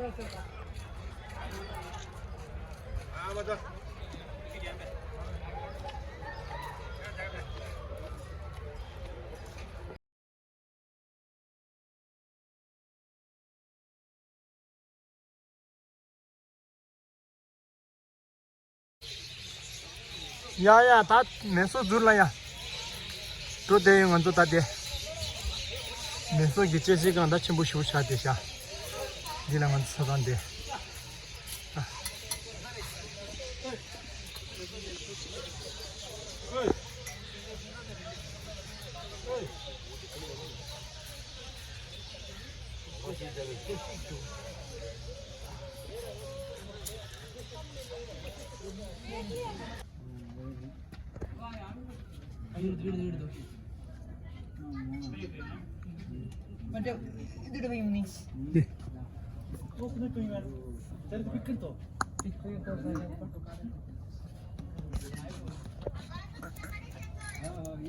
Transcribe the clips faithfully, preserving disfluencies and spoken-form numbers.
ཡ་ཡ། ད་མེ་སོར་འཛུལ་ལ་ཡ། འགྲོ་བསྡད་ཡོད་ང་ཚོ། ད་དེ་མེ་སོར་གྱི་དཔྱད་གཞིའི་སྒང་ད་ཆེན་པོ་ཞེ་པོ་ཆགས་བསྡད་ཤག་འདི་ལ་ང་ཚོ་ས་ཁང་དེ།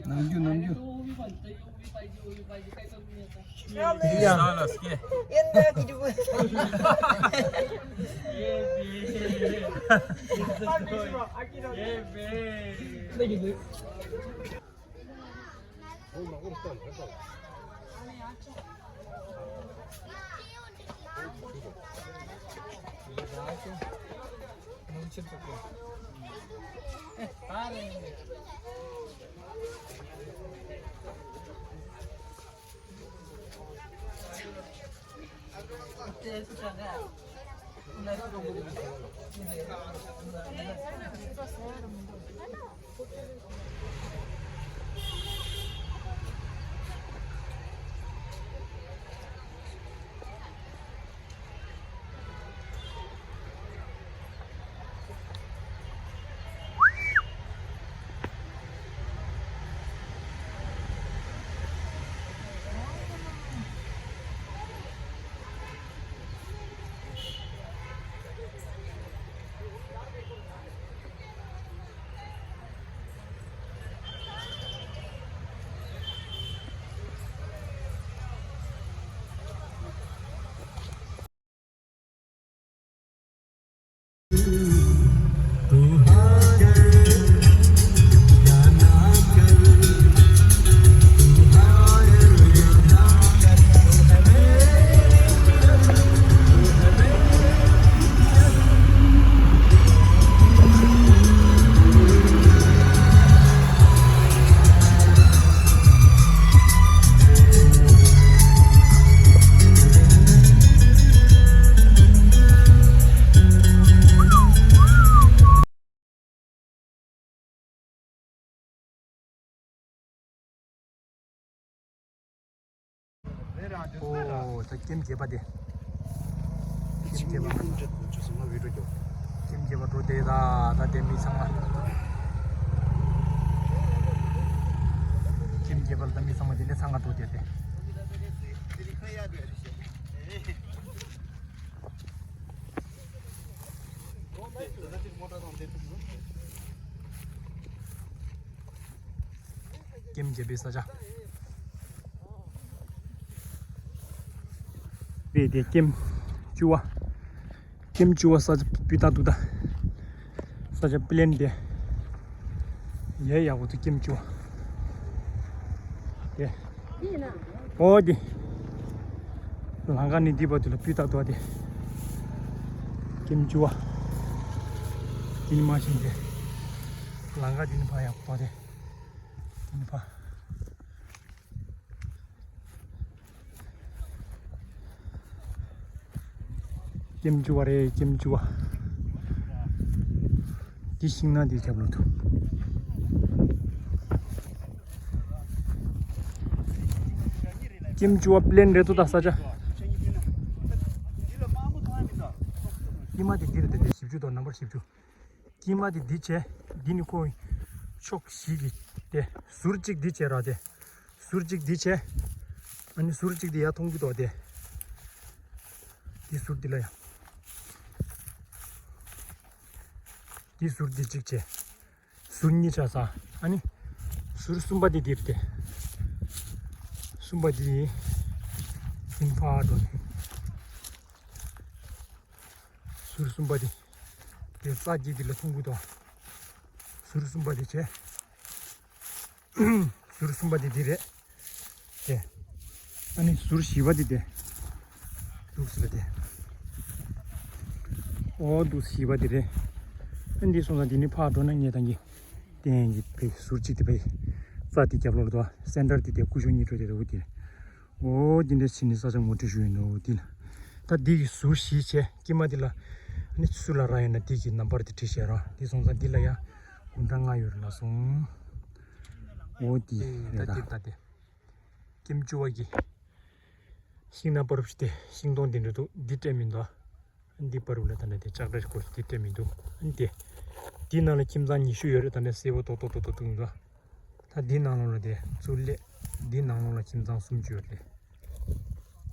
ནམ་རྒྱུན་ནམ་རྒྱུན། ཨོ། ད་ཀེམ་བརྒྱད་པ་དེ། ཀེམ་བརྒྱད་པ། ཀེམ་བརྒྱད་པ་འགྲོ་བསྡད་ད། ད་དེ་མི་ཚང་མ། ཀེམ་བརྒྱད་པ་ལ་ད་མི་ཚང་མ་དེ་འདྲ་འཚང་ཁ་འགྲོ་བསྡད་དེ། ཀེམ་བརྒྱད་པའི་ས་ཆ། པའི་དེ་ཀེམ་བཅུ་བ། ཀེམ་བཅུ་བ་ས་ཆ་སྤུས་དག་འདུག་ད། ས་ཆ་པི་ལེན་དེ། ཡས་ཡག་པོ་འདུག་ཀེམ་བཅུ་བ། དེ། ཨོ་དེ། ལམ་ཁ་ནས་འདི་བར་དུ་ལ་སྤུས་དག་འདུག་དེ། ཀེམ་བཅུ་བ། དེ་ནི་མ་ཤེས་དེ། ལམ་ཁ་དེ་ནི་ཕ་ཡག་པོ་འདུག་དེ། དེ་ནི་ཕ། ཀེམ་བཅུ་བ་རེད། ཀེམ་བཅུ་བ། འདི་ཤིང་ནགས་འདི་རྒྱབ་ལོག་ཏུ། ཀེམ་བཅུ་བ་པི་ལེན་རེད་འདུག་ད་ས་ཆ། དཀྱིལ་མ་དེ་འདི་རེད་དེ། དེ་བཞི་བཅུ་དང་ནམ་བར་བཞི་བཅུ། དཀྱིལ་མ་དེ་འདི་བྱས། འདི་ནི་ཁོ་ཕྱོགས་བཞི་གི་དེ་ཟུར་གཅིག་འདི་བྱས་ར་དེ། ཟུར་གཅིག་འདི་བྱས། ཨ་ནི་ཟུར་གཅིག་འདི་ཡར་མཐོང་གི་འདུག་དེ། འདི་ཟུར་འདི་ལ་ཡ། འདི་ཟུར་འདི་གཅིག་བྱས། ཟུར་གཉིས་ཆགས་ས། ཨ་ནི་ཟུར་གསུམ་པ་འདི་འདིར་དེ། གསུམ་པ་འདི་ཡིན་ཕ་འགྲོ་ནས། ཟུར་གསུམ་པ་དེ། དེ་རྩ་གཅིག་དེ་ལ་མཐོང་གི་འདུག་ཟུར་གསུམ་པ་དེ་བྱས། ཟུར་གསུམ་པ་དེ་འདི་རེད། དེ། ཨ་ནི་ཟུར་བཞི་པ་དེ་དེ། འདུག་སེ་ལ་དེ། ཨོ་འདུག་སེ་བཞི་པ་དེ་རེད། ཨ་འདི་སོང་ཙང་འདི་ནི་ཕར་འགྲོ་ན་ངས་ད་གི་སྟེང་གི་ཕའི་ཟུར་གཅིག་དེ་ཕའི་རྩ་དེ་རྒྱབ་ལོགས་ལ་དོ། སེན་ཊར་དེ་དེ་ཀུ་ཤུ་གཉིས་འགྲོ་དེ་རེད། འོ་དེ་རེད། ཨོ་དེ་འདྲ་བྱས་ནས་ས་ཆ་ངོ་སྤྲོད་ཞུ་ཡིན་ནོ་དེ་ལ། ད་འདི་གི་ཟུར་བཞི་བྱས་དཀྱིལ་མ་དེ་ལ་ཨ་ནི་ཚུར་ལ་རག་ཡོད་ན་འདི་གི་ནམ་བར་དེ་བྲིས་བཞག་རོགས། འདི་སོང་ཙང་འདི་ལ་ཡ་དགུང་གྲངས་ལྔ་ཡོད་རེད་ལགས་སོ། འོ་དེ་རེད། ད་ད་དེ་ད་དེ། ཀེམ་བཅུ་བ་གི་ཤིང་ནགས་པར་ཞིག་དེ་ཤིང་སྡོང་དེ་འདྲ་འདུག་འདི་སྤྲད་མི་འདུག་འདི་པར་ལ་ད་ནས་དེ་ལྕགས་དྲ་སྐོར་འདི་སྤྲད་མི་འདུག་འདི། འདི་ནང་ལ་ཁྱིམ་ཚང་ཉི་ཤུ་ཡོད་རེད། ད་ནས་སེར་པོ་ཏོག་ཏོག་ཏོག་ཏོག་འདུག་ད་འདི་ནང་ལོགས་ལ་དེ་ཚུར་སླེབས། འདི་ནང་ལོགས་ལ་ཁྱིམ་ཚང་སུམ་ཅུ་ཡོད་རེད།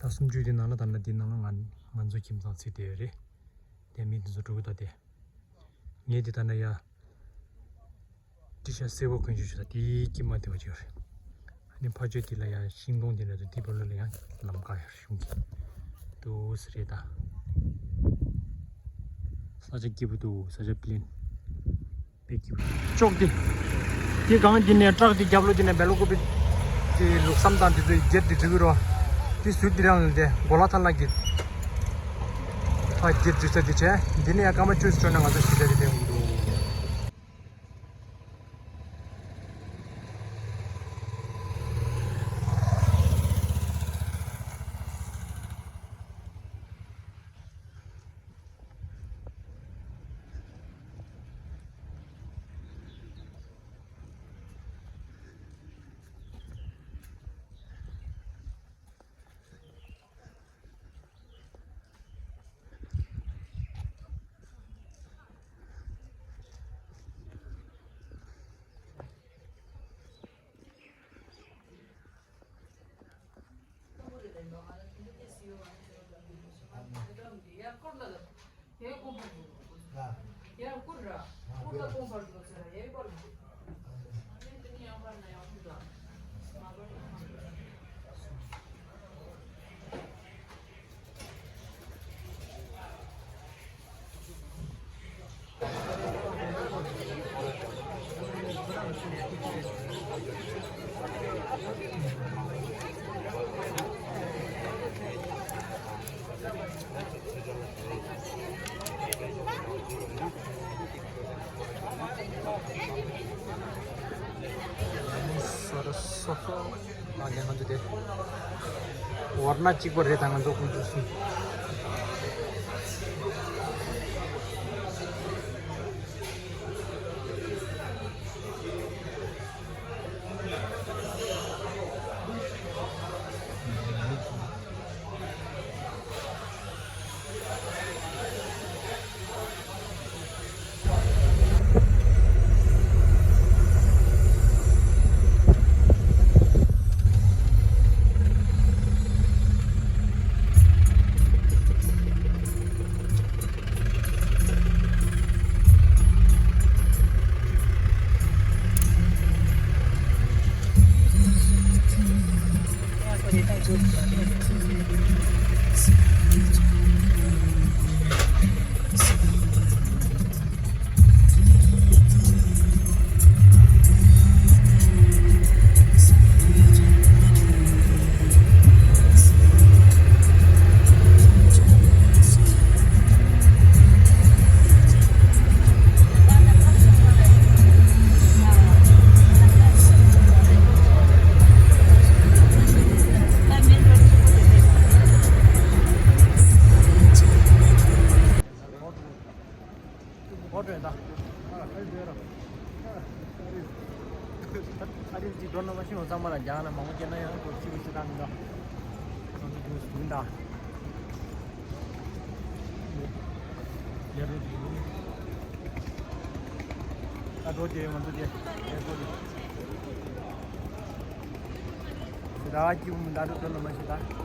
ད་སུམ་ཅུ་དེ་ནང་ལ་ད་ནས་འདི་ནང་ལ་ང་ང་ཚོ་ཁྱིམ་ཚང་ཚུད་བསྡད་ཡོད་རེད། དེ་མི་དེ་ཚོ་འགྲོ་གི་ད་དེ། ངས་དེ་ད་ནས་ཡ། ཏི་ཤ་སེར་པོ་གོན་ཆོག་ཆོག་ད་དེའི་དཀྱིལ་མ་དེ་བ་ཅིག་རེད། ཨ་ནི་ཕ་ཆོས་དེ་ལ་ཡང་ཤིང་སྡོང་དེ་འདྲ་འདུག་དེ་བ་ལོ་ལ་ཡང་ལམ་ཀ་ཡར་གཞུང་གི་འདུག་སེ་རེད་ད། ས་ཆ་སྐྱིད་པོ་འདུག་ས་ཆ་པི་ལེན་དཔེ་སྐྱིད་པོ་ཅོག་དེ། དེ་གང་དེ་ནས་བྲག་དེ་རྒྱབ་ལོགས་དེ་ནས་བེ་ལོ་ཀོ་པི་དེ་ལུགས་བསམ་དང་དེ་ཚོའི་སྒེར་དེ་འགྲིག་གི་རོ། དེ་ཟུར་དེ་རང་ལ་དེ་གོ་ལ་ཐ་ལག་གི་ཕ་སྒེར་འགྲིག་ས་དེ་བྱས། དེ་ནས་ཡང་སྐར་མ་བཅུ་ཙམ་འགྲོ་ན་ང་ཚོ་གཞིས་ཆགས་དེ་སླེབས་ཡོང་གི་འདུག་ང་ཚོ་དེ་ཝར་ན་གཅིག་པ་རེད། ད་ང་ཚོ་ཀུན་སྤྱོད་སྲུང་། ཨ་རིག་ཅིག་འགྲོ་ན་མ་ཤི་བ་ཚང་མ་ལ་རྒྱང་ན་མང་པོ་སྐྱེས་ན་ཡང་ཁོ་ཅི་གི་ཤི་ཐང་མི་འདུག་ང་ཚོ་དུས་སུ་མི་འདའ། ཡ་རོ་དེ་ཡིན། ད་འགྲོ་དེ་ང་ཚོ་དེ་ཡ་རོ་དེ། ཟི་ར་སྐྱིད་པོ་མི་འདའ་འགྲོ་འགྲོ་ན་མ་ཤི་ད།